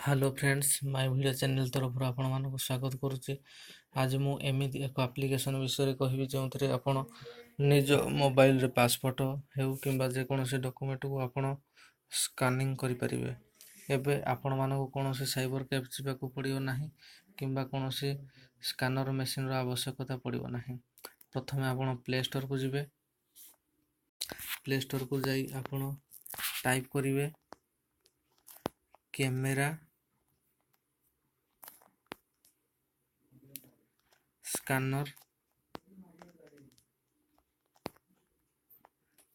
Hello friends, my video channel ତରଫରୁ ଆପଣମାନଙ୍କୁ ସ୍ୱାଗତ କରୁଛି। ଆଜି ମୁଁ ଏମିତି ଏକ ଆପ୍ଲିକେସନ୍ ବିଷୟରେ କହିବି ଯେଉଁଥିରେ ଆପଣ ନିଜ ମୋବାଇଲରେ ପାସପୋର୍ଟ ହେଉ କିମ୍ବା ଯେକୌଣସି ଡକୁମେଣ୍ଟକୁ ଆପଣ ସ୍କାନିଂ କରିପାରିବେ। ଏବେ ଆପଣମାନଙ୍କୁ କୌଣସି ସାଇବର କ୍ୟାଫେ ଯିବାକୁ ପଡ଼ିବ ନାହିଁ କିମ୍ବା କୌଣସି ସ୍କାନର ମେସିନ୍ର ଆବଶ୍ୟକତା ପଡ଼ିବ ନାହିଁ। ପ୍ରଥମେ ଆପଣ ପ୍ଲେ ଷ୍ଟୋରକୁ ଯିବେ। ପ୍ଲେ ଷ୍ଟୋରକୁ ଯାଇ ଆପଣ ଟାଇପ୍ କରିବେ camera scanner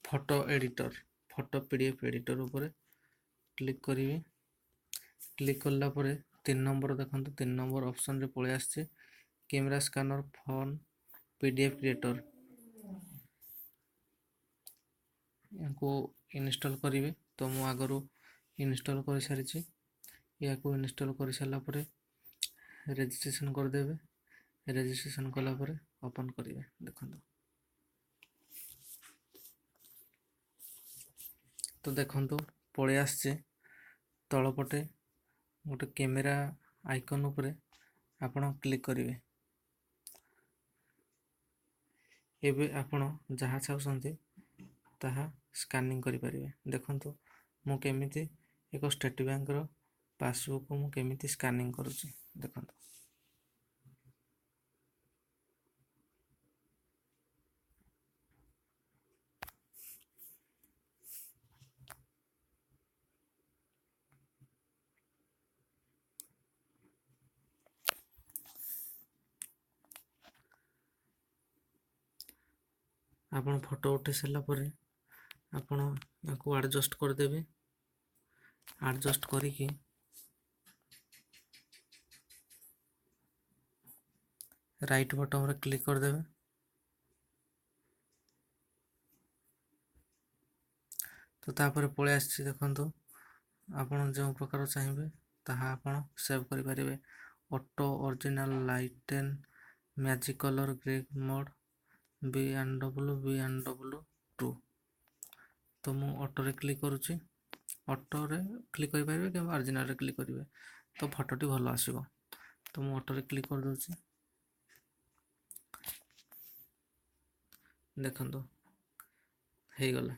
photo editor, photo PDF editor ଉପରେ କ୍ଲିକ୍ କରିବେ। କ୍ଲିକ୍ କଲା ପରେ 3 ନମ୍ବର ଦେଖନ୍ତୁ, 3 ନମ୍ବର ଅପସନ୍ରେ ପଳେଇ ଆସିଛି camera scanner phone PDF creator. ଏହାକୁ ଇନଷ୍ଟଲ୍ କରିବେ। ତ ମୁଁ ଆଗରୁ ଇନଷ୍ଟଲ୍ କରିସାରିଛି। ଏହାକୁ ଇନଷ୍ଟଲ୍ କରିସାରିଲା ପରେ ରେଜିଷ୍ଟ୍ରେସନ୍ କରିଦେବେ। ରେଜିଷ୍ଟ୍ରେସନ୍ କଲା ପରେ ଓପନ୍ କରିବେ। ଦେଖନ୍ତୁ, ତ ଦେଖନ୍ତୁ ପଳେଇ ଆସିଛି। ତଳପଟେ ଗୋଟେ କ୍ୟାମେରା ଆଇକନ୍ ଉପରେ ଆପଣ କ୍ଲିକ୍ କରିବେ। ଏବେ ଆପଣ ଯାହା ଚାହୁଁଛନ୍ତି ତାହା ସ୍କାନିଂ କରିପାରିବେ। ଦେଖନ୍ତୁ ମୁଁ କେମିତି ଏକ ଷ୍ଟେଟ୍ ବ୍ୟାଙ୍କର ପାସବୁକ୍ ମୁଁ କେମିତି ସ୍କାନିଂ କରୁଛି। ଦେଖନ୍ତୁ, ଆପଣ ଫଟୋ ଉଠାଇ ସାରିଲା ପରେ ଆପଣ ୟାକୁ ଆଡ଼ଜଷ୍ଟ କରିଦେବେ। ଆଡ଼ଜଷ୍ଟ କରିକି ରାଇଟ୍ ବଟନ୍ରେ କ୍ଲିକ୍ କରିଦେବେ। ତ ତାପରେ ପଳେଇ ଆସିଛି। ଦେଖନ୍ତୁ, ଆପଣ ଯେଉଁ ପ୍ରକାର ଚାହିଁବେ ତାହା ଆପଣ ସେଭ୍ କରିପାରିବେ। Auto, original, lighten, magic colour, grey mode, B and W, B and W two. ତ ମୁଁ ଅଟୋରେ କ୍ଲିକ୍ କରୁଛି। ଅଟୋରେ କ୍ଲିକ୍ କରିପାରିବେ କିମ୍ବା ଅରିଜିନାଲରେ କ୍ଲିକ୍ କରିବେ, ତ ଫଟୋଟି ଭଲ ଆସିବ। ତ ମୁଁ ଅଟୋରେ କ୍ଲିକ୍ କରିଦେଉଛି। ଦେଖନ୍ତୁ, ହେଇଗଲା।